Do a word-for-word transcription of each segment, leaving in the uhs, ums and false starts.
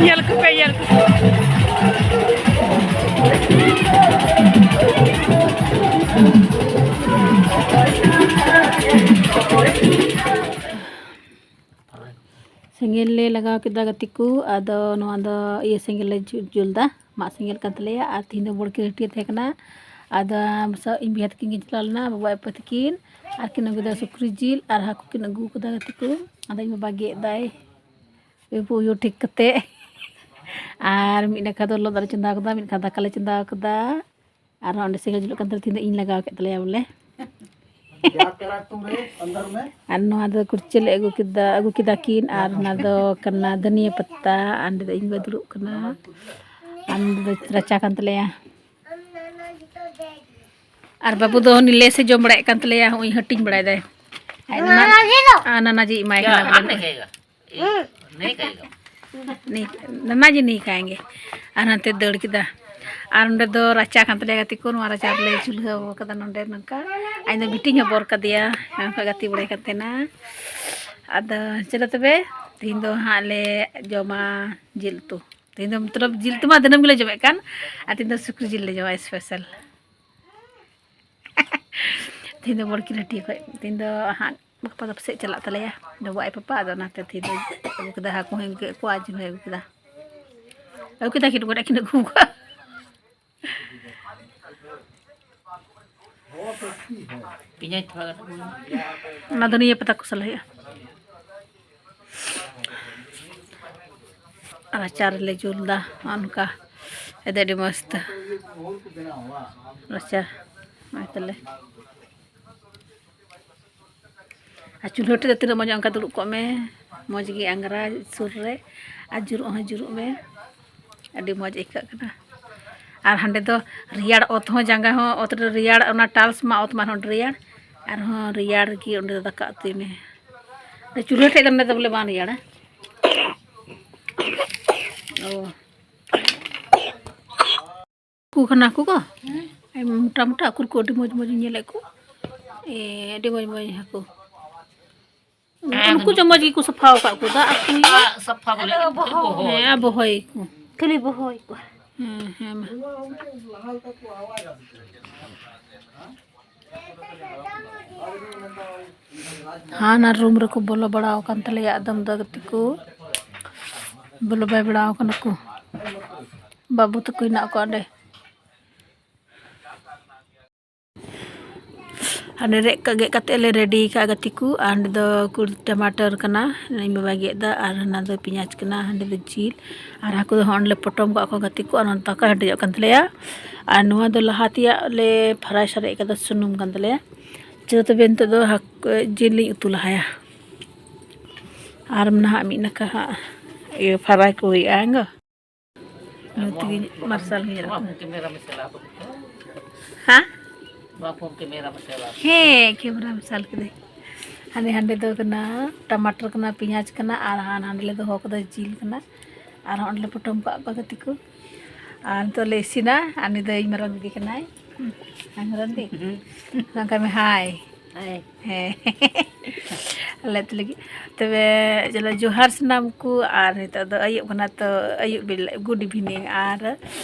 ᱧᱮᱞ ᱠᱚᱯᱮ, ᱧᱮᱞ ᱠᱚᱯᱮ᱾ ᱥᱮᱸᱜᱮᱞ ᱞᱮ ᱞᱟᱜᱟᱣ ᱠᱮᱫᱟ ᱜᱟᱛᱮ ᱠᱚ᱾ ᱟᱫᱚ ᱱᱚᱣᱟ ᱫᱚ ᱤᱭᱟᱹ ᱥᱮᱸᱜᱮᱞ ᱞᱮ ᱡᱩ-, ᱡᱩᱞ ᱫᱟ, ᱢᱟᱜ ᱥᱮᱸᱜᱮᱞ ᱠᱟᱱ ᱛᱟᱞᱮᱭᱟ᱾ ᱟᱨ ᱛᱤᱦᱤᱧ ᱫᱚ ᱵᱚᱲᱠᱤ ᱦᱟᱹᱴᱤᱭᱟᱹ ᱛᱟᱦᱮᱸ ᱠᱟᱱᱟ᱾ ᱟᱫᱚ ᱟᱢ ᱥᱟᱶ ᱤᱧ ᱵᱚᱭᱦᱟ ᱛᱟᱹᱠᱤᱱ ᱠᱤᱱ ᱪᱟᱞᱟᱣ ᱞᱮᱱᱟ, ᱵᱟᱵᱟ ᱟᱭᱳ ᱛᱟᱹᱠᱤᱱ, ᱟᱨ ᱠᱤᱱ ᱟᱹᱜᱩ ᱠᱮᱫᱟ ᱥᱩᱠᱨᱤ ᱡᱤᱞ ᱟᱨ ᱦᱟᱹᱠᱩ ᱠᱤᱱ ᱟᱹᱜᱩ ᱠᱟᱫᱟ ᱜᱟᱛᱮ ᱠᱚ᱾ ᱟᱫᱚ ᱤᱧ ᱵᱟᱵᱟ ᱜᱮᱫ ᱫᱟᱭ ᱩᱭᱩ ᱴᱷᱤᱠ ᱠᱟᱛᱮ᱾ ᱟᱨ ᱢᱤᱫ ᱱᱟᱠᱷᱟ ᱫᱚ ᱞᱚᱞᱚ ᱫᱟᱜ ᱞᱮ ᱪᱚᱸᱫᱟ ᱠᱟᱫᱟ, ᱢᱤᱫ ᱱᱟᱠᱷᱟ ᱫᱟᱠᱟ ᱞᱮ ᱪᱚᱸᱫᱟ ᱠᱟᱫᱟ᱾ ᱟᱨᱦᱚᱸ ᱚᱸᱰᱮ ᱥᱮᱸᱜᱮᱞ ᱡᱩᱞᱩᱜ ᱠᱟᱱ ᱛᱟᱞᱮ, ᱛᱤᱦᱤᱧ ᱫᱚ ᱤᱧ ᱞᱟᱜᱟᱣ ᱠᱮᱫ ᱛᱟᱞᱮᱭᱟ ᱵᱚᱞᱮ᱾ ᱟᱨ ᱱᱚᱣᱟ ᱫᱚ ᱠᱩᱲᱪᱟᱹ ᱞᱮ ᱟᱹᱜᱩ ᱠᱮᱫᱟ, ᱟᱹᱜᱩ ᱠᱮᱫᱟ ᱠᱤᱱ᱾ ᱟᱨ ᱚᱱᱟ ᱫᱚ ᱠᱟᱱᱟ ᱫᱷᱟᱹᱱᱤᱭᱟᱹ ᱯᱟᱛᱟ᱾ ᱟᱨ ᱱᱚᱸᱰᱮ ᱫᱚ ᱤᱧ ᱵᱟᱭ ᱫᱩᱲᱩᱵ ᱠᱟᱱᱟ᱾ ᱟᱨ ᱱᱚᱸᱰᱮ ᱫᱚ ᱨᱟᱪᱟ ᱠᱟᱱ ᱛᱟᱞᱮᱭᱟ᱾ ᱟᱨ ᱵᱟᱹᱵᱩ ᱫᱚ ᱩᱱᱤ ᱞᱮᱥ ᱮ ᱡᱚᱢ ᱵᱟᱲᱟᱭᱮᱫ ᱠᱟᱱ ᱛᱟᱞᱮᱭᱟ, ᱦᱚᱸᱜᱼᱚᱭ ᱦᱟᱹᱴᱤᱧ ᱵᱟᱲᱟᱭᱮᱫᱟᱭ᱾ ᱟᱡ ᱱᱟᱱᱟ, ᱟᱨ ᱱᱟᱱᱟ ᱡᱤ ᱮᱢᱟᱭ ᱠᱟᱱᱟ ᱵᱚᱞᱮ᱾ नहीं खाएगा। नहीं, नन्ना जी नहीं खाएंगे। ᱟᱨ ᱦᱟᱱᱛᱮ ᱫᱟᱹᱲ ᱠᱮᱫᱟ᱾ ᱟᱨ ᱱᱚᱸᱰᱮ ᱫᱚ ᱨᱟᱪᱟ ᱠᱟᱱ ᱛᱟᱞᱮᱭᱟ ᱜᱟᱛᱮ ᱠᱚ, ᱱᱚᱣᱟ ᱨᱟᱪᱟ ᱨᱮᱞᱮ ᱪᱩᱞᱦᱟᱹ ᱟᱠᱟᱫᱟ ᱱᱚᱸᱰᱮ ᱱᱚᱝᱠᱟ᱾ ᱟᱡ ᱫᱚ ᱵᱤᱴᱤᱧ ᱦᱚᱵᱚᱨ ᱠᱟᱫᱮᱭᱟ, ᱚᱱᱠᱟ ᱜᱟᱛᱮ ᱵᱟᱲᱟᱭ ᱠᱟᱱ ᱛᱟᱦᱮᱱᱟ᱾ ᱟᱫᱚ ᱪᱚᱞᱚ ᱛᱚᱵᱮ, ᱛᱮᱦᱮᱧ ᱫᱚ ᱦᱟᱸᱜ ᱞᱮ ᱡᱚᱢᱟ ᱡᱤᱞ ᱩᱛᱩ᱾ ᱛᱮᱦᱮᱧ ᱫᱚ ᱢᱚᱛᱞᱚᱵ ᱡᱤᱞ ᱩᱛᱩ ᱢᱟ ᱫᱤᱱᱟᱹᱢ ᱜᱮᱞᱮ ᱡᱚᱢᱮᱫ ᱠᱟᱱ, ᱟᱨ ᱛᱮᱦᱮᱧ ᱫᱚ ᱥᱩᱠᱨᱤ ᱡᱤᱞ ᱞᱮ ᱡᱚᱢᱟ special᱾ ᱛᱮᱦᱮᱧ ᱫᱚ ᱵᱚᱲᱠᱤ ᱦᱟᱹᱴᱤᱭᱟᱹ ᱠᱷᱚᱡ, ᱛᱮᱦᱮᱧ ᱫᱚ ᱦᱟᱸᱜ ᱜᱟᱯᱟ ᱫᱚ ᱯᱟᱥᱮᱡ ᱪᱟᱞᱟᱜ ᱛᱟᱞᱮᱭᱟ ᱰᱚᱵᱚᱜ ᱟᱡ ᱯᱟᱯᱟ, ᱟᱫᱚ ᱚᱱᱟᱛᱮ ᱛᱮᱦᱮᱧ ᱫᱚ ᱟᱹᱜᱩ ᱠᱮᱫᱟ, ᱦᱟᱹᱠᱩ ᱦᱚᱸᱭ ᱟᱹᱜᱩ ᱠᱮᱫ ᱠᱚᱣᱟ, ᱟᱨ ᱡᱤᱞ ᱦᱚᱸᱭ ᱟᱹᱜᱩ ᱠᱮᱫᱟ᱾ ᱟᱹᱜᱩ ᱠᱮᱫᱟ ᱠᱤᱱ, ᱚᱠᱚᱭᱴᱟᱜ ᱠᱤᱱ ᱟᱹᱜᱩ ᱠᱚᱣᱟ? ᱯᱮᱸᱭᱟᱡᱽ ᱛᱷᱚᱲᱟ ᱜᱟᱱ᱾ ᱚᱱᱟ ᱫᱷᱟᱹᱱᱤᱭᱟᱹ ᱯᱟᱛᱟ ᱠᱚ ᱥᱟᱞᱟᱭᱟ᱾ ᱨᱟᱪᱟ ᱨᱮᱞᱮ ᱡᱩᱞ ᱫᱟ ᱚᱱᱠᱟ᱾ ᱟᱹᱰᱤ, ᱟᱹᱰᱤ ᱢᱚᱡᱽ ᱛᱮ ᱨᱟᱪᱟ ᱱᱚᱜᱼᱚᱭ ᱛᱟᱞᱮ᱾ ᱟᱨ ᱪᱩᱞᱦᱟᱹ ᱴᱷᱮᱡ ᱫᱚ ᱛᱤᱱᱟᱹᱜ ᱢᱚᱡᱽ, ᱚᱱᱠᱟ ᱫᱩᱲᱩᱵ ᱠᱚᱜ ᱢᱮ, ᱢᱚᱡᱽ ᱜᱮ ᱟᱝᱜᱽᱨᱟ ᱥᱩᱨ ᱨᱮ, ᱟᱨ ᱡᱩᱨᱩᱜ ᱦᱚᱸ ᱡᱩᱨᱩᱜ ᱢᱮ, ᱟᱹᱰᱤ ᱢᱚᱡᱽ ᱟᱹᱭᱠᱟᱹᱜ ᱠᱟᱱᱟ᱾ ᱟᱨ ᱦᱟᱸᱰᱮ ᱫᱚ ᱨᱮᱭᱟᱲ ᱚᱛ ᱦᱚᱸ, ᱡᱟᱸᱜᱟ ᱦᱚᱸ ᱚᱛ ᱨᱮ ᱨᱮᱭᱟᱲ, ᱚᱱᱟ tiles ᱢᱟ ᱚᱛ ᱢᱟ ᱦᱚᱸ ᱨᱮᱭᱟᱲ, ᱟᱨᱦᱚᱸ ᱨᱮᱭᱟᱲ ᱜᱮ ᱚᱸᱰᱮ ᱫᱚ ᱫᱟᱠᱟ ᱩᱛᱩᱭ ᱢᱮ᱾ ᱪᱩᱞᱦᱟᱹ ᱴᱷᱮᱡ ᱫᱚ ᱱᱚᱸᱰᱮ ᱫᱚ ᱵᱚᱞᱮ ᱵᱟᱝ ᱨᱮᱭᱟᱲᱟ᱾ ᱚ᱾ ᱠᱚ ᱠᱟᱱᱟ ᱠᱚ ᱠᱚ᱾ ᱢᱚᱴᱟ ᱢᱚᱴᱟ ᱩᱠᱩᱨ ᱠᱚ ᱟᱹᱰᱤ ᱢᱚᱡᱽ ᱢᱚᱡᱽ ᱤᱧ ᱧᱮᱞᱮᱫ ᱠᱚ᱾ ᱮ, ᱟᱹᱰᱤ ᱢᱚᱡᱽ ᱢᱚᱡᱽ ᱦᱟᱹᱠᱩ᱾ ᱱᱩᱠᱩ ᱪᱚ ᱢᱚᱡᱽ ᱜᱮᱠᱚ ᱥᱟᱯᱷᱟ ᱟᱠᱟᱫ ᱠᱚ, ᱫᱟᱜ ᱟᱠᱚ ᱦᱩᱭᱩᱜᱼᱟ᱾ ᱥᱟᱯᱷᱟ ᱵᱚᱞᱮ ᱟᱫᱚ ᱵᱚᱦᱚᱜ᱾ ᱦᱮᱸ, ᱟᱵᱚ ᱦᱚᱭ ᱠᱚ᱾ ᱠᱷᱟᱹᱞᱤ ᱵᱚᱦᱚᱭ ᱠᱚ᱾ ᱦᱮᱸ, ᱦᱮᱸ, ᱢᱟ᱾ ᱦᱟᱱᱟ ᱨᱩᱢ ᱨᱮᱠᱚ ᱵᱚᱞᱚ ᱵᱟᱲᱟ ᱟᱠᱟᱱ ᱛᱟᱞᱮᱭᱟ ᱟᱫᱚᱢ ᱫᱚ ᱜᱟᱛᱮ ᱠᱚ᱾ ᱵᱚᱞᱚ ᱵᱟᱭ ᱵᱟᱲᱟ ᱟᱠᱟᱱᱟ ᱠᱚ᱾ ᱵᱟᱹᱵᱩ ᱛᱟᱠᱚ ᱦᱮᱱᱟᱜ ᱠᱚᱣᱟ ᱚᱸᱰᱮ᱾ ᱦᱟᱸᱰᱮ ᱨᱮᱫ ᱠᱟ-, ᱜᱮᱫ ᱠᱟᱛᱮᱫ ᱞᱮ ᱨᱮᱰᱤ ᱠᱟᱜᱼᱟ ᱜᱟᱛᱮ ᱠᱚ᱾ ᱟᱨ ᱚᱸᱰᱮ ᱫᱚ ᱠᱩᱲ-, ᱴᱟᱢᱟᱴᱟᱨ ᱠᱟᱱᱟ, ᱤᱧ ᱵᱟᱵᱟᱭ ᱜᱮᱫ ᱮᱫᱟ᱾ ᱟᱨ ᱦᱟᱱᱟ ᱫᱚ ᱯᱮᱸᱭᱟᱡᱽ ᱠᱟᱱᱟ, ᱦᱟᱸᱰᱮ ᱫᱚ ᱡᱤᱞ᱾ ᱟᱨ ᱦᱟᱹᱠᱩ ᱫᱚ ᱦᱚᱸ ᱚᱸᱰᱮ ᱞᱮ ᱯᱚᱴᱚᱢ ᱠᱟᱜ ᱠᱚᱣᱟ ᱜᱟᱛᱮ ᱠᱚ᱾ ᱟᱨ ᱱᱚᱛᱮ ᱫᱟᱠᱟ ᱦᱮᱰᱮᱡᱚᱜ ᱠᱟᱱ ᱛᱟᱞᱮᱭᱟ᱾ ᱟᱨ ᱱᱚᱣᱟ ᱫᱚ ᱞᱟᱦᱟ ᱛᱮᱭᱟᱜ ᱞᱮ ᱯᱷᱟᱨᱟᱭ ᱥᱟᱨᱮᱡ ᱠᱟᱫᱟ, ᱥᱩᱱᱩᱢ ᱠᱟᱱ ᱛᱟᱞᱮᱭᱟ᱾ ᱪᱚᱞᱚ ᱛᱚᱵᱮ ᱱᱤᱛᱚᱜ ᱫᱚ ᱦᱟᱹᱠᱩ, ᱡᱤᱞ ᱞᱤᱧ ᱩᱛᱩ ᱞᱟᱦᱟᱭᱟ᱾ ᱟᱨ ᱱᱟᱦᱟᱜ ᱢᱤᱫ ᱱᱟᱠᱷᱟ ᱦᱟᱸᱜ ᱤᱭᱟᱹ ᱯᱷᱟᱨᱟᱭ ᱠᱚ ᱦᱩᱭᱩᱜᱼᱟ, ᱦᱮᱸ ᱜᱚ? ᱤᱱᱟᱹ ᱛᱮᱜᱮ ᱢᱟᱨᱥᱟᱞ ᱜᱮ ᱧᱮᱞᱚᱜ ᱠᱟᱱᱟ᱾ ᱦᱮᱸ? ᱦᱮᱸ, ᱠᱮᱢᱮᱨᱟ ᱢᱮᱥᱟᱞ ᱠᱤᱫᱟᱹᱧ᱾ ᱦᱟᱸᱰᱮ, ᱦᱟᱸᱰᱮ ᱫᱚ ᱠᱟᱱᱟ ᱴᱟᱢᱟᱴᱟᱨ ᱠᱟᱱᱟ, ᱯᱮᱸᱭᱟᱡᱽ ᱠᱟᱱᱟ, ᱟᱨ ᱦᱟᱸ-, ᱦᱟᱸᱰᱮ ᱞᱮ ᱫᱚᱦᱚ ᱠᱟᱫᱟ ᱡᱤᱞ ᱠᱟᱱᱟ, ᱟᱨ ᱦᱚᱸ ᱚᱸᱰᱮ ᱞᱮ ᱯᱚᱴᱚᱢ ᱠᱟᱜ ᱠᱚᱣᱟ ᱜᱟᱛᱮ ᱠᱚ᱾ ᱟᱨ ᱱᱤᱛᱚᱜ ᱞᱮ ᱤᱥᱤᱱᱟ, ᱟᱨ ᱱᱩᱭ ᱫᱚ ᱤᱧ ᱢᱟᱨᱟᱝ ᱫᱤᱫᱤ ᱠᱟᱱᱟᱭ᱾ ᱦᱩᱸ, ᱦᱮᱸ, ᱢᱟᱨᱟᱝ ᱫᱤᱫᱤ᱾ ᱦᱩᱸ᱾ ᱚᱱᱠᱟ ᱢᱮ, ᱦᱟᱭ᱾ ᱦᱟᱭ᱾ ᱦᱮᱸ᱾ ᱟᱞᱮ ᱟᱹᱛᱩ ᱞᱟᱹᱜᱤᱫ᱾ ᱛᱚᱵᱮ, ᱪᱚᱞᱚ, ᱡᱚᱦᱟᱨ ᱥᱟᱱᱟᱢ ᱠᱚ᱾ ᱟᱨ ᱱᱤᱛᱚᱜ ᱫᱚ ᱟᱹᱭᱩᱵ ᱠᱟᱱᱟ, ᱛᱚ ᱟᱹᱭᱩᱵ ᱵᱮᱞᱟ, good evening᱾ ᱟᱨ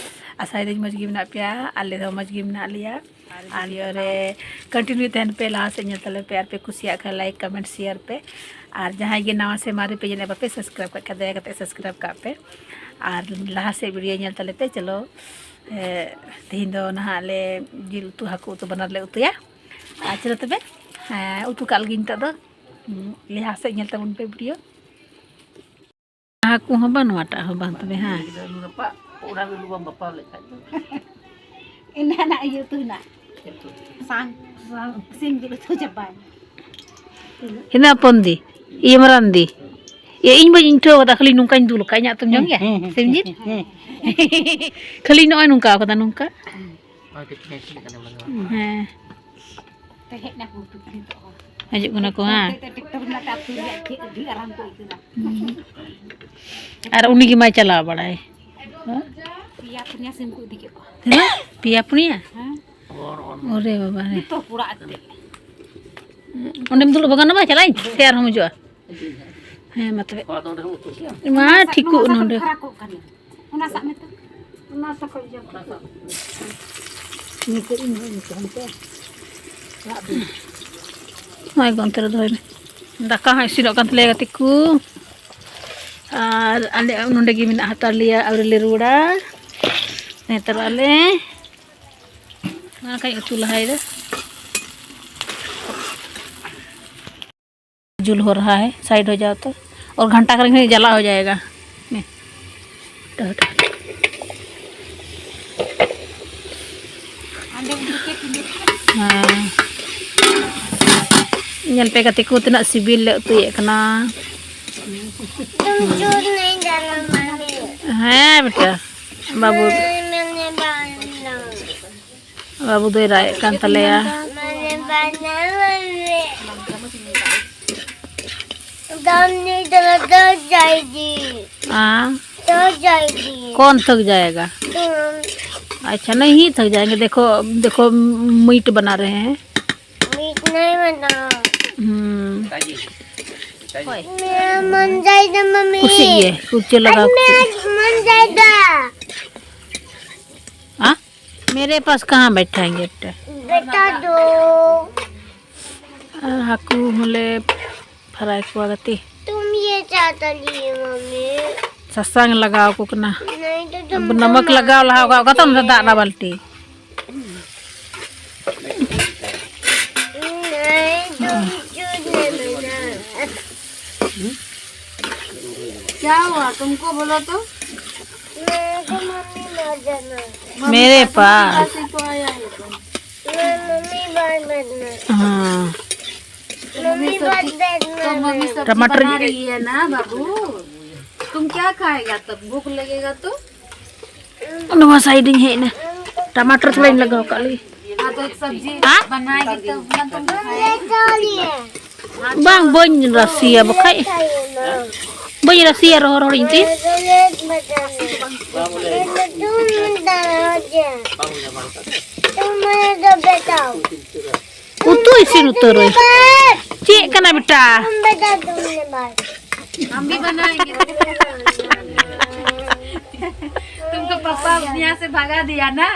ᱟᱥᱟᱭᱮᱫᱟᱹᱧ ᱢᱚᱡᱽ ᱜᱮ ᱢᱮᱱᱟᱜ ᱯᱮᱭᱟ, ᱟᱞᱮ ᱦᱚᱸ ᱢᱚᱡᱽ ᱜᱮ ᱢᱮᱱᱟᱜ ᱞᱮᱭᱟ᱾ ᱟᱨ video ᱨᱮ continue ᱛᱟᱦᱮᱱ ᱯᱮ, ᱞᱟᱦᱟ ᱥᱮᱫ ᱧᱮᱞ ᱛᱟᱞᱮ ᱯᱮ, ᱟᱨ ᱯᱮ ᱠᱩᱥᱤᱭᱟᱜ ᱠᱷᱟᱱ like, comment, share ᱯᱮ᱾ ᱟᱨ ᱡᱟᱦᱟᱸᱭ ᱜᱮ ᱱᱟᱣᱟ ᱥᱮ ᱢᱟᱨᱮ ᱯᱮ ᱧᱮᱞᱮᱫ, ᱵᱟᱯᱮ subscribe ᱠᱟᱜ ᱠᱷᱟᱱ, ᱫᱟᱭᱟ ᱠᱟᱛᱮ subscribe ᱠᱟᱜ ᱯᱮ᱾ ᱟᱨ ᱞᱟᱦᱟ ᱥᱮᱫ video ᱧᱮᱞ ᱛᱟᱞᱮ ᱯᱮ᱾ ᱪᱚᱞᱚ, ᱮ, ᱛᱮᱦᱮᱧ ᱫᱚ ᱱᱟᱦᱟᱜ ᱞᱮ ᱡᱤᱞ ᱩᱛᱩ, ᱦᱟᱹᱠᱩ ᱩᱛᱩ ᱵᱟᱱᱟᱨ ᱞᱮ ᱩᱛᱩᱭᱟ᱾ ᱟᱨ ᱪᱚᱞᱚ ᱛᱚᱵᱮ, ᱦᱮᱸ, ᱩᱛᱩ ᱠᱟᱜ ᱞᱮᱜᱤᱧ ᱱᱤᱛᱚᱜ ᱫᱚ᱾ ᱦᱩᱸ, ᱞᱟᱦᱟ ᱥᱮᱫ ᱧᱮᱞ ᱛᱟᱵᱚᱱ ᱯᱮ video᱾ ᱦᱟᱹᱠᱩ ᱦᱚᱸ ᱵᱟᱹᱱᱩᱜ, ᱟᱴᱟᱜ ᱦᱚᱸ ᱵᱟᱝ ᱛᱚᱵᱮ, ᱦᱮᱸ᱾ ᱜᱤᱫᱽᱨᱟᱹ ᱞᱩ ᱨᱟᱯᱟᱜ, ᱚᱲᱟᱜ ᱨᱮ ᱞᱩ ᱵᱟᱢ ᱵᱟᱯᱞᱟ ᱞᱮᱠᱷᱟᱡ ᱫᱚ᱾ ᱮᱱᱟᱱᱟᱜ ᱤᱭᱟᱹ ᱩᱛᱩ ᱦᱮᱱᱟᱜ᱾ ᱪᱮᱫ ᱩᱛᱩ? ᱥᱟᱝ, ᱥᱟᱝ, ᱥᱤᱢ ᱡᱤᱞ ᱩᱛᱩ ᱪᱟᱵᱟᱭᱮᱱᱟ᱾ ᱦᱤᱱᱟ ᱦᱚᱯᱚᱱ ᱫᱤ, ᱤᱭᱟᱹ ᱢᱟᱨᱟᱝ ᱫᱤ, ᱤᱭᱟᱹ ᱤᱧ ᱵᱟᱹᱧ ᱤᱧᱴᱷᱟᱹᱣ ᱠᱟᱫᱟ, ᱠᱷᱟᱹᱞᱤ ᱱᱚᱝᱠᱟᱧ ᱫᱩᱞ ᱟᱠᱟᱫ, ᱤᱧᱟᱹᱜ ᱛᱚᱢ ᱡᱚᱢ ᱜᱮᱭᱟ? ᱦᱮᱸ, ᱦᱮᱸ, ᱥᱤᱢ ᱡᱤᱞ? ᱦᱮᱸ, ᱦᱮᱸ᱾ ᱠᱷᱟᱹᱞᱤ ᱱᱚᱜᱼᱚᱭ ᱱᱚᱝᱠᱟ ᱠᱟᱫᱟ, ᱱᱚᱝᱠᱟ᱾ ᱦᱮᱸ᱾ ᱱᱚᱜᱼᱚᱭ ᱛᱚ ᱯᱮᱸᱭᱟᱡᱽ ᱠᱟᱱᱟ ᱵᱟᱝ? ᱦᱮᱸ᱾ ᱛᱮᱦᱮᱡ ᱱᱟ ᱠᱚ ᱩᱛᱩ ᱠᱚ ᱱᱤᱛᱚᱜ ᱦᱚᱸ᱾ ᱦᱤᱡᱩᱜ ᱠᱟᱱᱟ ᱠᱚ, ᱦᱮᱸ᱾ ᱦᱚᱛᱮᱡ ᱛᱮ ᱴᱨᱟᱠᱴᱚᱨ ᱢᱮᱱᱟᱜ ᱛᱮ ᱟᱹᱛᱩ ᱨᱮᱭᱟᱜ ᱪᱮᱫ ᱟᱹᱰᱤ ᱟᱨᱟᱢ ᱠᱚ ᱟᱹᱭᱠᱟᱹᱣ ᱫᱟ᱾ ᱦᱩᱸ᱾ ᱟᱨ ᱩᱱᱤ ᱜᱮ ᱢᱟᱭ ᱪᱟᱞᱟᱣ ᱵᱟᱲᱟᱭ᱾ ᱯᱮᱭᱟ ᱯᱩᱱᱭᱟ ᱥᱤᱢ ᱠᱚ ᱤᱫᱤ ᱠᱮᱫ ᱠᱚᱣᱟ᱾ ᱛᱤᱱᱟᱹᱜ? ᱯᱮᱭᱟ ᱯᱩᱱᱭᱟ? ᱦᱮᱸ᱾ ᱚᱨᱮ ᱵᱟᱵᱟ ᱨᱮ᱾ ᱡᱚᱛᱚ ᱠᱚᱲᱟ ᱟᱛᱮ᱾ ᱚᱸᱰᱮᱢ ᱫᱩᱲᱩᱵ ᱟᱠᱟᱱᱟ ᱵᱟ? ᱪᱟᱞᱟᱜ ᱟᱹᱧ, ᱥᱮ ᱟᱨᱦᱚᱸᱢ ᱦᱤᱡᱩᱜᱼᱟ? ᱦᱮᱸ, ᱢᱟ ᱛᱚᱵᱮ᱾ ᱢᱟ ᱴᱷᱤᱠᱚᱜ ᱱᱚᱰᱮ᱾ ᱚᱱᱟ ᱥᱟᱵ ᱢᱮ ᱛᱚ᱾ ᱚᱱᱟ ᱥᱟᱵ ᱠᱚ ᱤᱭᱟᱹ ᱠᱚ᱾ ᱱᱤᱛᱚᱜ ᱤᱧ ᱦᱚᱸ ᱤᱧ ᱠᱚᱦᱚᱸ ᱛᱮ᱾ ᱱᱚᱜᱼᱚᱭ ᱜᱚᱱᱛᱮ ᱨᱮ ᱫᱚᱦᱚᱭ ᱢᱮ᱾ ᱫᱟᱠᱟ ᱦᱚᱸ ᱤᱥᱤᱱᱚᱜ ᱠᱟᱱ ᱛᱟᱞᱮᱭᱟ, ᱜᱟᱛᱮ ᱠᱚ᱾ ᱟᱨ ᱟᱞᱮ ᱱᱚᱰᱮ ᱜᱮ ᱢᱮᱱᱟᱜ ᱦᱟᱛᱟᱲ ᱞᱮᱭᱟ, ᱟᱹᱣᱨᱤ ᱞᱮ ᱨᱩᱣᱟᱹᱲᱟ᱾ ᱱᱮᱛᱟᱨ ᱟᱞᱮ ᱚᱱᱟ ᱠᱟᱹᱧ ᱩᱛᱩ ᱞᱟᱦᱟᱭᱮᱫᱟ᱾ जुल हो रहा है, साइड हो जाओ तो। और घंटा घर में जला हो जाएगा। ᱦᱮᱸ᱾ ᱧᱮᱞ ᱯᱮ ᱜᱟᱛᱮ ᱠᱚ, ᱛᱤᱱᱟᱹᱜ ᱥᱤᱵᱤᱞ ᱞᱮ ᱩᱛᱩᱭᱮᱫ ᱠᱟᱱᱟ᱾ तुम झूठ नहीं जाना मामी। ᱦᱮᱸ ᱵᱮᱴᱟ, ᱵᱟᱹᱵᱩ᱾ नहीं, मैंने बांधा। ᱵᱟᱹᱵᱩ ᱫᱚᱭ ᱨᱟᱜ ᱮᱫ ᱠᱟᱱ ᱛᱟᱞᱮᱭᱟ᱾ मैंने बांधा, मैंने। दम नहीं दे रहा, डर जाएगी। हाँ। डर जाएगी। कौन थक जाएगा? तुम। अच्छा, नहीं थक जाएंगे। देखो, देखो, मीट बना रहे हैं। मीट नहीं बना। हम्म। मेरा मन जाएगा मम्मी। कुर्सी ये, कुर्सी लगाओ। आज मेरा मन जाएगा। हाँ? मेरे पास कहाँ बैठाएंगे बेटा? बेटा दो। ᱟᱨ ᱦᱟᱹᱠᱩ ᱦᱚᱸᱞᱮ ᱯᱷᱨᱟᱭ ᱠᱚᱣᱟ ᱜᱟᱛᱮ᱾ तुम ये चाहता लिए मम्मी। ᱥᱟᱥᱟᱝ ᱞᱟᱜᱟᱣ ᱟᱠᱚ ᱠᱟᱱᱟ᱾ नहीं तो तुम ᱟᱵᱚ ᱱᱚᱢᱚᱠ ᱞᱟᱜᱟᱣ ᱞᱟᱦᱟ ᱠᱟᱜ ᱠᱟᱛᱚ ᱚᱱᱟ ᱫᱟᱜ ᱨᱮᱱᱟᱜ ᱵᱟᱹᱞᱴᱤ᱾ नहीं, तुम झूठ नहीं बोला। क्या हुआ? तुमको बोलो तो। मेरे को मम्मी मार देना। मेरे पास। पास ही तो आया है तुम। मैं मम्मी मार देना। हाँ। मम्मी मार देना। तो मम्मी सब्जी टमाटर बना रही है ना बाबू। तुम क्या खाएगा तब? भूख लगेगा तो? ᱱᱚᱣᱟ ᱥᱟᱭᱤᱰ ᱤᱧ ᱦᱮᱡ ᱮᱱᱟ᱾ ᱴᱟᱢᱟᱴᱟᱨ ᱛᱷᱚᱲᱟᱧ ᱞᱟᱜᱟᱣ ᱠᱟᱜ ᱞᱮᱜᱮ᱾ हाँ, तो एक सब्जी हाँ? बनाएगी तब ना तुम खाएगी। ᱵᱟᱝ, ᱵᱟᱹᱧ ᱨᱟᱥᱮᱭᱟ ᱵᱟᱠᱷᱟᱡ᱾ ᱵᱟᱹᱧ ᱨᱟᱥᱮᱭᱟ ᱨᱚᱦᱚᱲ ᱨᱚᱦᱚᱲ ᱤᱧ ᱛᱮ᱾ ᱩᱛᱩ ᱤᱥᱤᱱ ᱩᱛᱟᱹᱨᱟᱹᱧ᱾ ᱪᱮᱫ ᱠᱟᱱᱟ ᱵᱮᱴᱟ? हम भी बनाएंगे। तुमको पापा यहाँ से भगा दिया ना?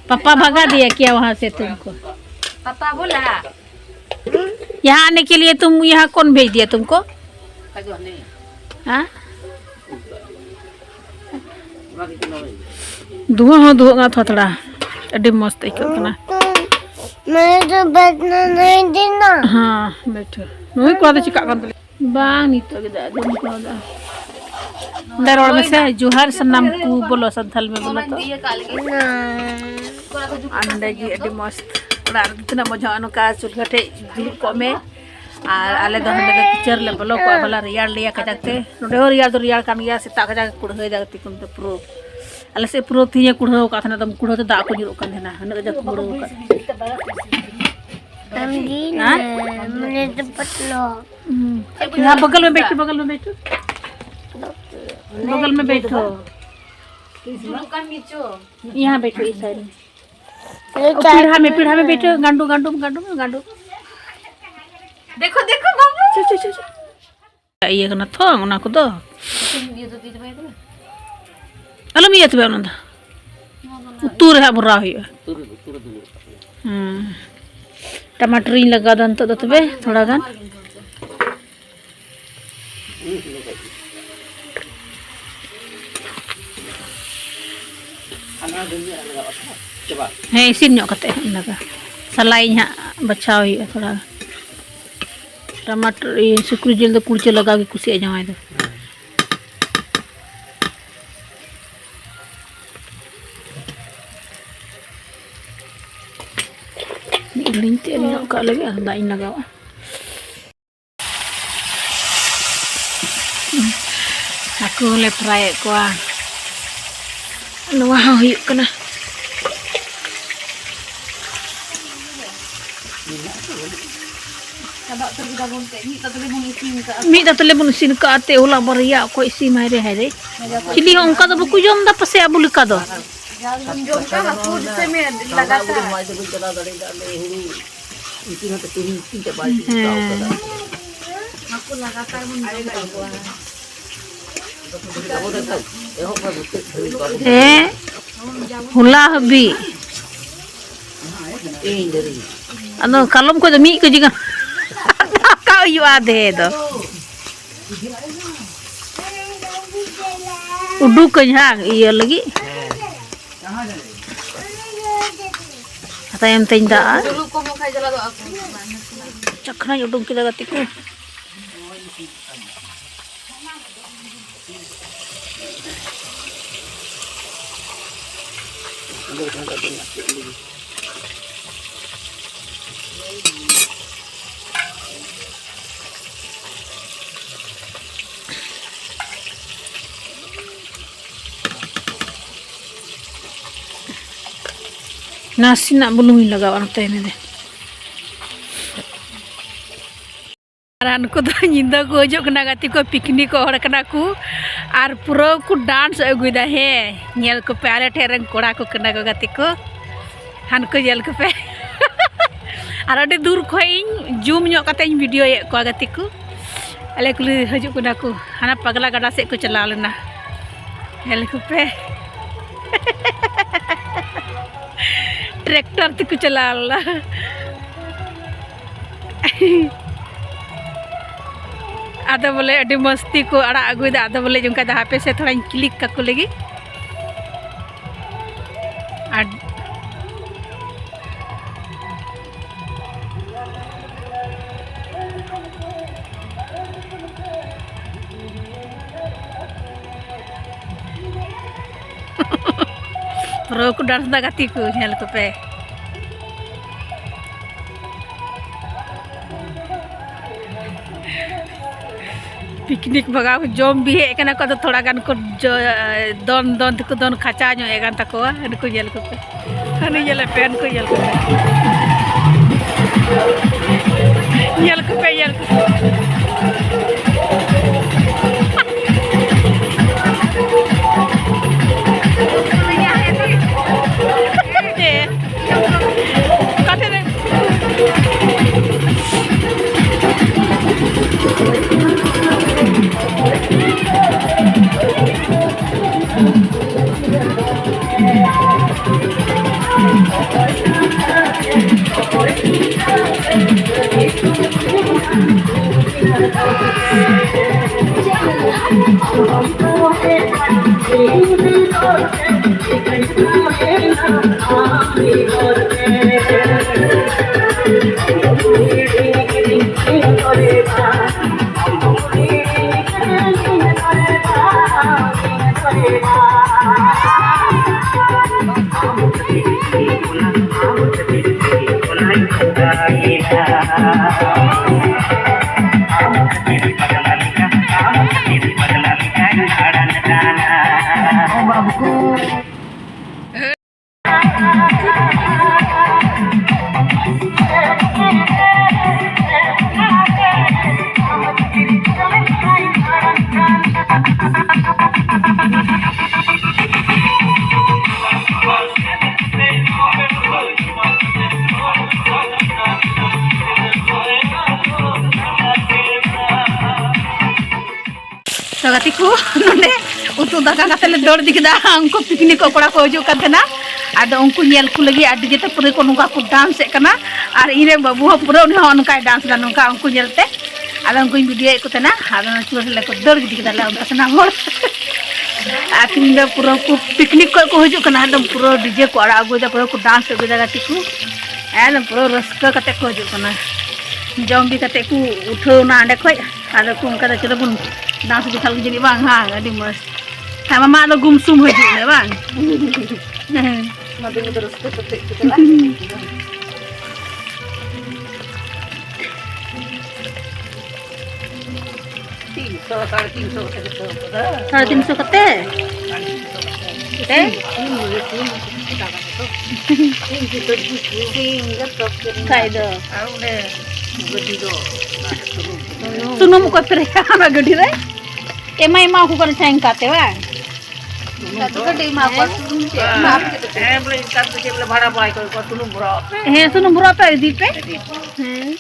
पापा भगा दिया क्या वहाँ से तुमको? पापा बोला। यहाँ आने के लिए तुम, यहाँ कौन भेज दिया तुमको? हाँ? ᱫᱷᱩᱣᱟᱹ ᱦᱚᱸ ᱫᱷᱩᱣᱟᱹᱜ ᱠᱟᱱᱟ ᱛᱷᱚᱲᱟ ᱛᱷᱚᱲᱟ᱾ ᱟᱹᱰᱤ ᱢᱚᱡᱽ ᱛᱮ ᱟᱹᱭᱠᱟᱹᱜ ᱠᱟᱱᱟ᱾ मैं तो बैठना नहीं देना। ᱦᱮᱸ, ᱵᱮᱴᱷᱚ᱾ ᱱᱩᱭ ᱠᱚᱲᱟ ᱫᱚ ᱪᱤᱠᱟᱜ ᱠᱟᱱ ᱛᱟᱞᱮᱭᱟ? ᱵᱟᱝ, ᱱᱤᱛᱚᱜ ᱜᱮ ᱫᱟᱜ ᱫᱩᱞ ᱠᱟᱣᱫᱟ᱾ ᱫᱟᱨᱚᱲ ᱢᱮᱥᱮ, ᱡᱚᱦᱟᱨ ᱥᱟᱱᱟᱢ ᱠᱚ, ᱵᱚᱞᱚ ᱥᱟᱱᱛᱷᱟᱞ ᱢᱮ, ᱵᱚᱞᱚ ᱛᱚ᱾ ᱟᱨ ᱱᱚᱰᱮ ᱜᱮ ᱟᱹᱰᱤ ᱢᱚᱡᱽ ᱚᱲᱟᱜ ᱨᱮ ᱛᱤᱱᱟᱹᱜ ᱢᱚᱡᱽ ᱦᱚᱸᱜᱼᱚ ᱱᱚᱝᱠᱟ ᱪᱩᱞᱦᱟᱹ ᱴᱷᱮᱡ ᱫᱩᱲᱩᱵ ᱠᱚᱜ ᱢᱮ᱾ ᱟᱨ ᱟᱞᱮ ᱫᱚ ᱦᱟᱸᱰᱮ ᱫᱚ ᱠᱤᱪᱟᱹᱨ ᱞᱮ ᱵᱚᱞᱚ ᱠᱚᱜᱼᱟ, ᱵᱟᱞᱟ ᱨᱮᱭᱟᱲ ᱞᱮᱭᱟ ᱠᱟᱡᱟᱠ ᱛᱮ᱾ ᱱᱚᱰᱮ ᱦᱚᱸ ᱨᱮᱭᱟᱲ ᱫᱚ ᱨᱮᱭᱟᱲ ᱠᱟᱱ ᱜᱮᱭᱟ, ᱥᱮᱛᱟᱜ ᱠᱟᱡᱟᱠ ᱠᱩᱲᱦᱟᱹᱭ ᱫᱟ ᱜᱟᱛᱮ ᱠᱚ ᱯᱩᱨᱟᱹ᱾ ᱟᱞᱮ ᱥᱮᱫ ᱯᱩᱨᱟᱹ ᱛᱤᱦᱤᱧᱮ ᱠᱩᱲᱦᱟᱹᱣ ᱟᱠᱟᱫ ᱛᱟᱦᱮᱱᱟ, ᱮᱠᱫᱚᱢ ᱠᱩᱲᱦᱟᱹ ᱛᱮ ᱫᱟᱜ ᱠᱚ ᱧᱩᱨᱩᱜ ᱠᱟᱱ ᱛᱟᱦᱮᱱᱟ, ᱩᱱᱟᱹᱜ ᱠᱟᱡᱟᱠ ᱠᱩᱲᱦᱟᱹᱣ ᱟᱠᱟᱫ᱾ हम भी हाँ? ना, मुझे तो पतला। हम्म। यहाँ बगल में बैठो, बगल में बैठो, बगल में बैठो। यहाँ बैठो, इस साइड में। ओ, पीढ़ा में, पीढ़ा में बैठो, गांडू, गांडू, गांडू, गांडू। देखो, देखो, बाबू। चल, चल, चल, चल। ᱤᱭᱟᱹ ᱠᱟᱱᱟ ᱛᱚ ᱚᱱᱟ ᱠᱚᱫᱚ᱾ ᱟᱞᱚᱢ ᱤᱭᱟᱹ ᱛᱚᱵᱮ ᱚᱱᱟ ᱫᱚ᱾ ᱩᱛᱩ ᱨᱮ ᱦᱟᱸᱜ ᱵᱷᱚᱨᱟᱣ ᱦᱩᱭᱩᱜᱼᱟ᱾ ᱦᱩᱸ᱾ ᱴᱟᱢᱟᱴᱚᱨᱤᱧ ᱞᱟᱜᱟᱣ ᱫᱟ ᱱᱤᱛᱚᱜ ᱫᱚ ᱛᱚᱵᱮ ᱛᱷᱚᱲᱟ ᱜᱟᱱ᱾ ᱦᱮᱸ, ᱤᱥᱤᱱ ᱧᱚᱜ ᱠᱟᱛᱮ ᱦᱟᱸᱜ ᱤᱧ ᱞᱟᱜᱟᱣᱟ᱾ ᱥᱟᱞᱟᱭᱤᱧ ᱦᱟᱸᱜ ᱵᱟᱪᱷᱟᱣ ᱦᱩᱭᱩᱜᱼᱟ ᱛᱷᱚᱲᱟ᱾ ᱴᱟᱢᱟᱴᱳ, ᱤᱭᱟᱹ, ᱥᱩᱠᱨᱤ ᱡᱤᱞ ᱫᱚ ᱠᱩᱲᱪᱟᱹ ᱞᱟᱜᱟᱣ ᱜᱮ ᱠᱩᱥᱤᱭᱟᱜᱼᱟ ᱡᱟᱶᱟᱭ ᱫᱚ᱾ ᱢᱤᱫ ᱜᱷᱟᱹᱲᱤᱡ ᱛᱮ ᱧᱚᱜ ᱠᱟᱜ ᱞᱟᱹᱜᱤᱫ ᱟᱨ ᱫᱟᱜ ᱤᱧ ᱞᱟᱜᱟᱣᱟ᱾ ᱦᱟᱹᱠᱩ ᱦᱚᱸᱞᱮ ᱯᱷᱨᱟᱭᱮᱫ ᱠᱚᱣᱟ᱾ ᱱᱚᱣᱟ ᱦᱚᱸ ᱦᱩᱭᱩᱜ ᱠᱟᱱᱟ᱾ ᱪᱟᱵᱟ ᱩᱛᱟᱹᱨ ᱠᱮᱫᱟ ᱵᱚᱱ ᱛᱮ, ᱢᱤᱫ ᱫᱷᱟᱣ ᱛᱮᱞᱮ ᱵᱚᱱ ᱤᱥᱤᱱ ᱠᱟᱜᱼᱟ᱾ ᱢᱤᱫ ᱫᱷᱟᱣ ᱛᱮᱞᱮ ᱵᱚᱱ ᱤᱥᱤᱱ ᱠᱟᱜᱼᱟ ᱛᱮ, ᱦᱚᱞᱟ ᱵᱟᱨᱭᱟ ᱚᱠᱚᱭ ᱤᱥᱤᱱ ᱦᱟᱭ ᱨᱮ, ᱦᱟᱭ ᱨᱮ᱾ ᱪᱤᱞᱤ ᱦᱚᱸ ᱚᱱᱠᱟ ᱫᱚ ᱵᱟᱠᱚ ᱡᱚᱢ ᱫᱟ ᱯᱟᱥᱮ ᱟᱵᱚ ᱞᱮᱠᱟ ᱫᱚ᱾ ᱡᱚᱢ ᱠᱟᱜ ᱦᱟᱹᱠᱩ ᱫᱤᱥᱟᱹᱭ ᱢᱮ, ᱞᱟᱜᱟᱛᱟᱨ᱾ ᱩᱱᱠᱤᱱ ᱦᱚᱸᱛᱚ ᱛᱮᱦᱮᱧ ᱛᱤ ᱪᱟᱵᱟ ᱠᱟᱜ ᱠᱟᱫᱟ᱾ ᱦᱮᱸ᱾ ᱟᱵᱚ ᱫᱚ ᱮᱠᱟᱞ ᱮᱦᱚᱵ ᱠᱷᱚᱱ ᱢᱩᱪᱟᱹᱫ ᱫᱷᱟᱹᱵᱤᱡ ᱵᱟᱵᱚᱱ ᱦᱮᱸ᱾ ᱦᱚᱞᱟ ᱦᱟᱹᱵᱤᱡ᱾ ᱤᱧ ᱫᱷᱟᱹᱨᱤᱡ᱾ ᱟᱫᱚ ᱠᱟᱞᱚᱢ ᱠᱷᱚᱡ ᱫᱚ ᱢᱤᱫ ᱠᱮᱡᱤ ᱜᱟᱱ ᱫᱟᱠᱟ ᱦᱩᱭᱩᱜᱼᱟ ᱟᱫᱷᱮ ᱫᱚ᱾ ᱩᱰᱩᱠᱟᱹᱧ ᱦᱟᱸᱜ ᱤᱭᱟᱹ ᱞᱟᱹᱜᱤᱫ᱾ ᱛᱟᱭᱚᱢ ᱛᱮᱧ ᱫᱟᱜᱼᱟ᱾ ᱪᱟᱠᱷᱱᱟᱧ ᱩᱰᱩᱝ ᱠᱮᱫᱟ ᱜᱟᱛᱮ ᱠᱚ᱾ ᱱᱟᱥᱮᱱᱟᱜ ᱵᱩᱞᱩᱝ ᱤᱧ ᱞᱟᱜᱟᱣᱟ ᱱᱚᱛᱮ ᱨᱮ᱾ ᱟᱨ ᱦᱟᱱᱠᱩ ᱫᱚ ᱧᱤᱫᱟᱹ ᱠᱚ ᱦᱤᱡᱩᱜ ᱠᱟᱱᱟ, ᱜᱟᱛᱮ ᱠᱚ, ᱯᱤᱠᱱᱤᱠ ᱠᱚ ᱦᱚᱲ ᱠᱟᱱᱟ ᱠᱚ᱾ ᱟᱨ ᱯᱩᱨᱟᱹ ᱠᱚ ᱰᱟᱱᱥ ᱟᱹᱜᱩᱭᱮᱫᱟ᱾ ᱦᱮᱸ, ᱧᱮᱞ ᱠᱚᱯᱮ, ᱟᱞᱮ ᱴᱷᱮᱱ ᱨᱮᱱ ᱠᱚᱲᱟ ᱠᱚ ᱠᱟᱱᱟ ᱠᱚ, ᱜᱟᱛᱮ ᱠᱚ᱾ ᱦᱟᱱᱠᱩ ᱧᱮᱞ ᱠᱚᱯᱮ᱾ ᱟᱨ ᱟᱹᱰᱤ ᱫᱩᱨ ᱠᱷᱚᱡ ᱤᱧ ᱡᱩᱢ ᱧᱚᱜ ᱠᱟᱛᱮ ᱤᱧ ᱵᱷᱤᱰᱤᱭᱳᱭᱮᱫ ᱠᱚᱣᱟ, ᱜᱟᱛᱮ ᱠᱚ᱾ ᱟᱞᱮ ᱠᱩᱞᱤ ᱦᱤᱡᱩᱜ ᱠᱟᱱᱟ ᱠᱚ, ᱦᱟᱱᱟ ᱯᱟᱜᱽᱞᱟ ᱜᱟᱰᱟ ᱥᱮᱫ ᱠᱚ ᱪᱟᱞᱟᱣ ᱞᱮᱱᱟ᱾ ᱧᱮᱞ ᱠᱚᱯᱮ᱾ ᱴᱨᱟᱠᱴᱟᱨ ᱛᱮᱠᱚ ᱪᱟᱞᱟᱣ ᱞᱮᱱᱟ᱾ ᱟᱫᱚ ᱵᱚᱞᱮ ᱟᱹᱰᱤ ᱢᱚᱥᱛᱤ ᱠᱚ ᱟᱲᱟᱜ ᱟᱹᱜᱩᱭᱮᱫᱟ᱾ ᱟᱫᱚ ᱵᱚᱞᱮ ᱚᱱᱠᱟ ᱫᱚ ᱦᱟᱯᱮ ᱥᱮ ᱛᱷᱚᱲᱟᱧ ᱠᱞᱤᱠ ᱠᱟᱠᱚ ᱞᱟᱹᱜᱤᱫ᱾ ᱟᱨ ᱯᱩᱨᱟᱹ ᱠᱚ ᱰᱟᱱᱥ ᱫᱟ ᱜᱟᱛᱮ ᱠᱚ, ᱧᱮᱞ ᱠᱚᱯᱮ᱾ ᱯᱤᱠᱱᱤᱠ ᱵᱷᱟᱜᱟᱣ ᱡᱚᱢ ᱵᱤ ᱦᱮᱡ ᱠᱟᱱᱟ ᱠᱚ, ᱟᱫᱚ ᱛᱷᱚᱲᱟ ᱜᱟᱱ ᱠᱚ ᱡᱚ-, ᱫᱚᱱ ᱫᱚᱱ ᱛᱮᱠᱚ ᱫᱚᱱ ᱠᱷᱟᱪᱟ ᱧᱚᱜ ᱮ ᱠᱟᱱ ᱛᱟᱠᱚᱣᱟ᱾ ᱦᱟᱹᱱᱠᱩ ᱧᱮᱞ ᱠᱚᱯᱮ, ᱦᱟᱹᱱᱤ ᱧᱮᱞᱮ ᱯᱮ, ᱦᱟᱹᱱᱠᱩ ᱧᱮᱞ ᱠᱚᱯᱮ, ᱧᱮᱞ ᱠᱚᱯᱮ, ᱧᱮᱞ ᱠᱚᱯᱮ᱾ ᱚᱠᱟ ᱴᱷᱮᱱ ᱨᱮ? ᱛᱚ ᱜᱟᱛᱮ ᱠᱚ, ᱱᱚᱰᱮ ᱩᱛᱩ ᱫᱟᱠᱟ ᱠᱟᱛᱮ ᱞᱮ ᱫᱟᱹᱲ ᱤᱫᱤ ᱠᱮᱫᱟ᱾ ᱩᱱᱠᱩ ᱯᱤᱠᱱᱤᱠ ᱠᱚ ᱠᱚᱲᱟ ᱠᱚ ᱦᱤᱡᱩᱜ ᱠᱟᱱ ᱛᱟᱦᱮᱱᱟ, ᱟᱫᱚ ᱩᱱᱠᱩ ᱧᱮᱞ ᱠᱚ ᱞᱟᱹᱜᱤᱫ ᱟᱨ ᱰᱤᱡᱮ ᱛᱮ ᱯᱩᱨᱟᱹ ᱠᱚ ᱱᱚᱝᱠᱟ ᱠᱚ ᱰᱟᱱᱥ ᱮᱫ ᱠᱟᱱᱟ᱾ ᱟᱨ ᱤᱧ ᱨᱮᱱ ᱵᱟᱹᱵᱩ ᱦᱚᱸ ᱯᱩᱨᱟᱹ ᱩᱱᱤ ᱦᱚᱸ ᱚᱱᱠᱟᱭ ᱰᱟᱱᱥ ᱮᱫᱟ, ᱱᱚᱝᱠᱟ ᱩᱱᱠᱩ ᱧᱮᱞ ᱛᱮ᱾ ᱟᱫᱚ ᱩᱱᱠᱩᱧ ᱵᱷᱤᱰᱤᱭᱳᱭᱮᱫ ᱠᱚ ᱛᱟᱦᱮᱱᱟ᱾ ᱟᱫᱚ ᱚᱱᱟ ᱪᱩᱞᱦᱟᱹ ᱨᱮᱞᱮ ᱠᱚ ᱫᱟᱹᱲ ᱜᱤᱰᱤ ᱠᱮᱫᱟ ᱞᱮ ᱚᱱᱠᱟ ᱥᱟᱱᱟᱢ ᱦᱚᱲ᱾ ᱟᱨ ᱛᱤᱦᱤᱧ ᱫᱚ ᱯᱩᱨᱟᱹ ᱩᱱᱠᱩ ᱯᱤᱠᱱᱤᱠ ᱠᱷᱚᱱ ᱠᱚ ᱦᱤᱡᱩᱜ ᱠᱟᱱᱟ, ᱮᱠᱫᱚᱢ ᱯᱩᱨᱟᱹ ᱰᱤᱡᱮ ᱠᱚ ᱟᱲᱟᱜ ᱟᱹᱜᱩᱭᱮᱫᱟ, ᱯᱩᱨᱟᱹ ᱠᱚ ᱰᱟᱱᱥ ᱟᱹᱜᱩᱭᱮᱫᱟ ᱜᱟᱛᱮ ᱠᱚ᱾ ᱮᱠᱫᱚᱢ ᱯᱩᱨᱟᱹ ᱨᱟᱹᱥᱠᱟᱹ ᱠᱟᱛᱮ ᱠᱚ ᱦᱤᱡᱩᱜ ᱠᱟᱱᱟ᱾ ᱡᱚᱢ ᱵᱤ ᱠᱟᱛᱮ ᱠᱚ ᱩᱴᱷᱟᱹᱣ ᱮᱱᱟ ᱚᱸᱰᱮ ᱠᱷᱚᱡ᱾ ᱟᱫᱚ ᱠᱚ ᱚᱱᱠᱟ ᱫᱚ ᱪᱚᱞᱚ ᱵᱚᱱ ᱰᱟᱱᱥ ᱜᱮ ᱛᱟᱦᱞᱮ ᱡᱟᱹᱱᱤᱡ ᱵᱟᱝ? ᱦᱮᱸ, ᱟᱹᱰᱤ ᱢᱚᱡᱽ᱾ ᱦᱮᱸ, ᱢᱟᱢᱟ ᱟᱫᱚ ᱜᱩᱢᱥᱩᱢ ᱦᱤᱡᱩᱜ ᱢᱮ ᱵᱟᱝ? ᱦᱮᱸ᱾ ᱚᱱᱟ ᱫᱤᱱ ᱫᱚ ᱨᱟᱹᱥᱠᱟᱹ ᱠᱟᱛᱮ ᱜᱮ ᱪᱟᱞᱟᱜ᱾ ᱛᱤᱱᱥᱚ, ᱥᱟᱲᱮ ᱛᱤᱱᱥᱚ ᱠᱟᱛᱮ ᱠᱚ ᱫᱚᱦᱚ ᱠᱟᱫᱟ᱾ ᱥᱟᱲᱮ ᱛᱤᱱᱥᱚ ᱠᱟᱛᱮ? ᱥᱟᱲᱮ ᱛᱤᱱᱥᱚ ᱠᱟᱛᱮ᱾ ᱛᱮ? ᱥᱤᱢ, ᱥᱤᱢ ᱵᱚᱞᱮ ᱥᱤᱢ, ᱥᱤᱢ ᱡᱚᱛᱚ ᱠᱤᱪᱷᱩ᱾ ᱥᱤᱢ ᱡᱚᱛᱚ ᱠᱤᱨᱤᱧ᱾ ᱠᱷᱟᱡ ᱫᱚ᱾ ᱟᱨ ᱚᱸᱰᱮ ᱜᱟᱹᱰᱤ ᱫᱚ ᱥᱩᱱᱩᱢ᱾ ᱥᱩᱱᱩᱢ ᱚᱠᱚᱭ ᱯᱮᱨᱮᱡᱟ ᱚᱱᱟ ᱜᱟᱹᱰᱤ ᱨᱮ? ᱮᱢᱟ, ᱮᱢᱟ ᱠᱚ ᱠᱟᱱᱟ ᱴᱷᱮᱝᱠᱟ ᱛᱮ ᱵᱟᱝ? ᱥᱩᱱᱩᱢ ᱟᱫᱚ ᱫᱚ ᱜᱟᱹᱰᱤ ᱮᱢᱟ ᱠᱚᱣᱟ, ᱦᱮᱸ᱾ ᱥᱩᱱᱩᱢ ᱪᱮᱫ? ᱮᱢᱟ ᱠᱚᱣᱟ᱾ ᱦᱮᱸ, ᱵᱚᱞᱮ ᱱᱮᱛᱟᱨ ᱫᱚ ᱪᱮᱫ ᱵᱚᱞᱮ ᱵᱷᱟᱲᱟ ᱵᱟᱭ ᱠᱚᱭ ᱠᱚᱣᱟ, ᱥᱩᱱᱩᱢ ᱵᱷᱚᱨᱟᱣ ᱯᱮ᱾ ᱦᱮᱸ, ᱥᱩᱱᱩᱢ ᱵᱷᱚᱨᱟᱣ ᱯᱮ, ᱤᱫᱤ ᱯᱮ᱾ ᱤᱫᱤ ᱯᱮ᱾ ᱦᱮᱸ᱾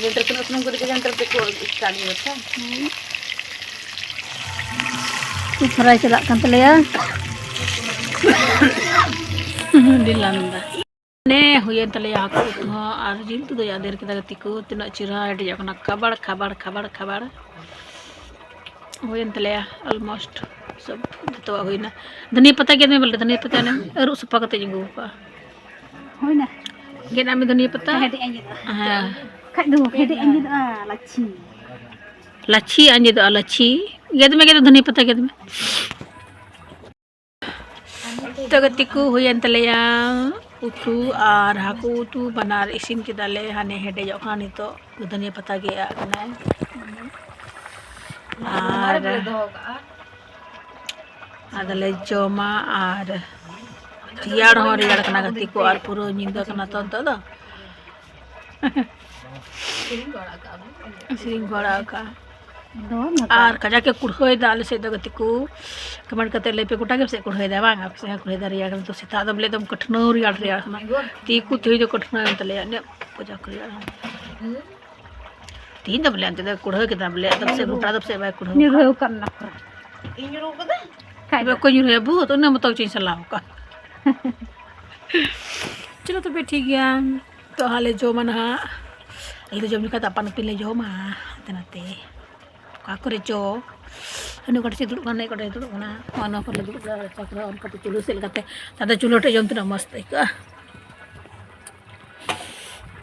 ᱡᱮᱱᱴᱟᱨ ᱛᱤᱱᱟᱹᱜ ᱥᱩᱱᱩᱢ ᱠᱚ ᱤᱫᱤ ᱠᱮᱫᱟ, ᱡᱮᱱᱴᱟᱨ ᱛᱮᱠᱚ ᱥᱴᱟᱨᱴ ᱜᱮᱭᱟ ᱛᱚ᱾ ᱦᱩᱸ᱾ ᱩᱛᱩ ᱯᱷᱨᱟᱭ ᱪᱟᱞᱟᱜ ᱠᱟᱱ ᱛᱟᱞᱮᱭᱟ᱾ ᱟᱹᱰᱤ ᱞᱟᱸᱫᱟ᱾ ᱱᱮ ᱦᱩᱭᱮᱱ ᱛᱟᱞᱮᱭᱟ ᱦᱟᱹᱠᱩ ᱩᱛᱩ ᱦᱚᱸ, ᱟᱨ ᱡᱤᱞ ᱩᱛᱩ ᱫᱚ ᱟᱫᱮᱨ ᱠᱮᱫᱟ ᱜᱟᱛᱮ ᱠᱚ᱾ ᱛᱤᱱᱟᱹᱜ ᱪᱮᱦᱨᱟ ᱦᱮᱰᱮᱡᱚᱜ ᱠᱟᱱᱟ, ᱠᱷᱟᱵᱟᱲ ᱠᱷᱟᱵᱟᱲ ᱠᱷᱟᱵᱟᱲ ᱠᱷᱟᱵᱟᱲ ᱦᱩᱭᱮᱱ ᱛᱟᱞᱮᱭᱟ᱾ Almost ᱥᱚᱵ ᱡᱚᱛᱚᱣᱟᱜ ᱦᱩᱭᱱᱟ᱾ ᱫᱷᱟᱹᱱᱤᱭᱟᱹ ᱯᱟᱛᱟ ᱜᱮᱫ ᱢᱮ ᱵᱚᱞᱮ, ᱫᱷᱟᱹᱱᱤᱭᱟᱹ ᱯᱟᱛᱟ ᱚᱱᱮ ᱟᱹᱨᱩᱵ ᱥᱟᱯᱷᱟ ᱠᱟᱛᱮ ᱤᱧ ᱟᱹᱜᱩ ᱟᱠᱟᱫᱼᱟ᱾ ᱦᱩᱭᱱᱟ᱾ ᱜᱮᱫ ᱟᱜ ᱢᱮ ᱫᱷᱟᱹᱱᱤᱭᱟᱹ ᱯᱟᱛᱟ᱾ ᱦᱮᱰᱮᱡ ᱟᱸᱡᱮᱫᱚᱜᱼᱟ᱾ ᱦᱮᱸ᱾ ᱠᱷᱟᱡ ᱫᱚ ᱦᱮᱰᱮᱡ ᱟᱸᱡᱮᱫᱚᱜᱼᱟ, ᱞᱟᱪᱷᱤ᱾ ᱞᱟᱪᱷᱤ ᱟᱸᱡᱮᱫᱚᱜᱼᱟ, ᱞᱟᱪᱷᱤ᱾ ᱜᱮᱫ ᱢᱮ, ᱜᱮᱫ ᱢᱮ, ᱫᱷᱟᱹᱱᱤᱭᱟᱹ ᱯᱟᱛᱟ ᱜᱮᱫ ᱢᱮ᱾ ᱛᱚ ᱜᱟᱛᱮ ᱠᱚ, ᱦᱩᱭᱮᱱ ᱛᱟᱞᱮᱭᱟ ᱩᱛᱩ ᱟᱨ ᱦᱟᱹᱠᱩ ᱩᱛᱩ ᱵᱟᱱᱟᱨ ᱤᱥᱤᱱ ᱠᱮᱫᱟᱞᱮ᱾ ᱦᱟᱱᱮ ᱦᱮᱰᱮᱡᱚᱜ ᱠᱟᱱᱟ ᱱᱤᱛᱚᱜ, ᱫᱷᱟᱹᱱᱤᱭᱟᱹ ᱯᱟᱛᱟ ᱜᱮᱫ ᱟᱜ ᱠᱟᱱᱟᱭ᱾ ᱟᱨ ᱟᱫᱚᱞᱮ ᱡᱚᱢᱟ ᱟᱨ ᱨᱮᱭᱟᱲ ᱦᱚᱸ ᱨᱮᱭᱟᱲ ᱠᱟᱱᱟ ᱜᱟᱛᱮ ᱠᱚ, ᱟᱨ ᱯᱩᱨᱟᱹ ᱧᱤᱫᱟᱹ ᱠᱟᱱᱟ ᱛᱚ ᱱᱤᱛᱚᱜ ᱫᱚ᱾ ᱥᱮᱨᱮᱧ ᱠᱚ ᱟᱲᱟᱜ ᱟᱠᱟᱫᱼᱟ᱾ ᱫᱚ ᱱᱚᱝᱠᱟ᱾ ᱟᱨ ᱠᱟᱡᱟᱠ ᱮ ᱠᱩᱲᱦᱟᱹᱭᱮᱫᱟ ᱟᱞᱮ ᱥᱮᱫ ᱫᱚ ᱜᱟᱛᱮ ᱠᱚ᱾ Comment ᱠᱟᱛᱮ ᱞᱟᱹᱭ ᱯᱮ, ᱜᱚᱴᱟ ᱜᱮ ᱯᱟᱥᱮᱡ ᱠᱩᱲᱦᱟᱹᱭᱮᱫᱟ ᱵᱟᱝ? ᱟᱯᱮ ᱥᱮᱫ ᱦᱚᱸ ᱠᱩᱲᱦᱟᱹᱭᱮᱫᱟ, ᱨᱮᱭᱟᱲ ᱠᱟᱱᱟ ᱛᱚ᱾ ᱥᱮᱛᱟᱜ ᱫᱚ ᱵᱚᱞᱮ ᱮᱠᱫᱚᱢ ᱠᱟᱹᱴᱷᱱᱟᱹᱣ ᱨᱮᱭᱟᱲ ᱨᱮᱭᱟᱲ ᱠᱟᱱᱟ᱾ ᱛᱤ ᱠᱚ ᱛᱮᱦᱮᱧ ᱫᱚ ᱠᱟᱹᱴᱷᱱᱟᱹᱣ ᱮᱱ ᱛᱟᱞᱮᱭᱟ, ᱤᱱᱟᱹ ᱠᱟᱡᱟᱠ ᱨᱮᱭᱟᱲ᱾ ᱛᱤᱦᱤᱧ ᱫᱚ ᱵᱚᱞᱮ ᱚᱱᱛᱮ ᱫᱚ ᱠᱩᱲᱦᱟᱹ ᱠᱮᱫᱟ ᱵᱚᱞᱮ, ᱟᱫᱚ ᱯᱟᱥᱮᱡ ᱜᱚᱴᱟ ᱫᱚ ᱯᱟᱥᱮᱡ ᱵᱟᱭ ᱠᱩᱲᱦᱟᱹᱣ ᱠᱟᱜᱼᱟ᱾ ᱧᱩᱨᱦᱟᱹᱣ ᱠᱟᱱ ᱱᱟᱯᱷᱟ᱾ ᱤᱧ ᱧᱩᱨᱦᱟᱹᱣ ᱠᱟᱫᱟ? ᱠᱷᱟᱡ ᱛᱚᱵᱮ ᱫᱚ᱾ ᱚᱠᱚᱭ ᱧᱩᱨᱦᱟᱹᱭᱟ? ᱵᱩ, ᱛᱚ ᱤᱱᱟᱹ ᱢᱚᱛᱚ ᱪᱚᱧ ᱥᱟᱞᱟᱣ ᱠᱟᱜ᱾ ᱪᱚᱞᱚ ᱛᱚᱵᱮ ᱴᱷᱤᱠ ᱜᱮᱭᱟ, ᱛᱚ ᱦᱟᱸᱜ ᱞᱮ ᱡᱚᱢᱟ ᱱᱟᱦᱟᱜ᱾ ᱟᱞᱮ ᱫᱚ ᱡᱚᱢ ᱡᱚᱠᱷᱟᱡ ᱫᱚ ᱟᱯᱟᱱ ᱟᱹᱯᱤᱱ ᱞᱮ ᱡᱚᱢᱟ, ᱦᱟᱱᱛᱮ ᱱᱟᱛᱮ ᱚᱠᱟ ᱠᱚᱨᱮ ᱪᱚ᱾ ᱦᱟᱹᱱᱤ ᱚᱠᱟ ᱴᱷᱮᱡ ᱫᱩᱲᱩᱵ ᱠᱟᱱᱟ, ᱱᱩᱭ ᱚᱠᱟ ᱴᱷᱮᱡ ᱫᱩᱲᱩᱵ ᱠᱟᱱᱟ, ᱱᱚᱣᱟ ᱱᱚᱣᱟ ᱠᱚᱨᱮ ᱞᱮ ᱫᱩᱲᱩᱵ ᱠᱟᱱᱟ, ᱨᱟᱪᱟ ᱠᱚᱨᱮ, ᱚᱱᱠᱟᱛᱮ ᱪᱩᱞᱦᱟᱹ ᱥᱮᱫ ᱞᱮᱠᱟᱛᱮ᱾ ᱟᱫᱚ ᱪᱩᱞᱦᱟᱹ ᱴᱷᱮᱡ ᱡᱚᱢ ᱛᱤᱱᱟᱹᱜ ᱢᱚᱡᱽ ᱟᱹᱭᱠᱟᱹᱜᱼᱟ᱾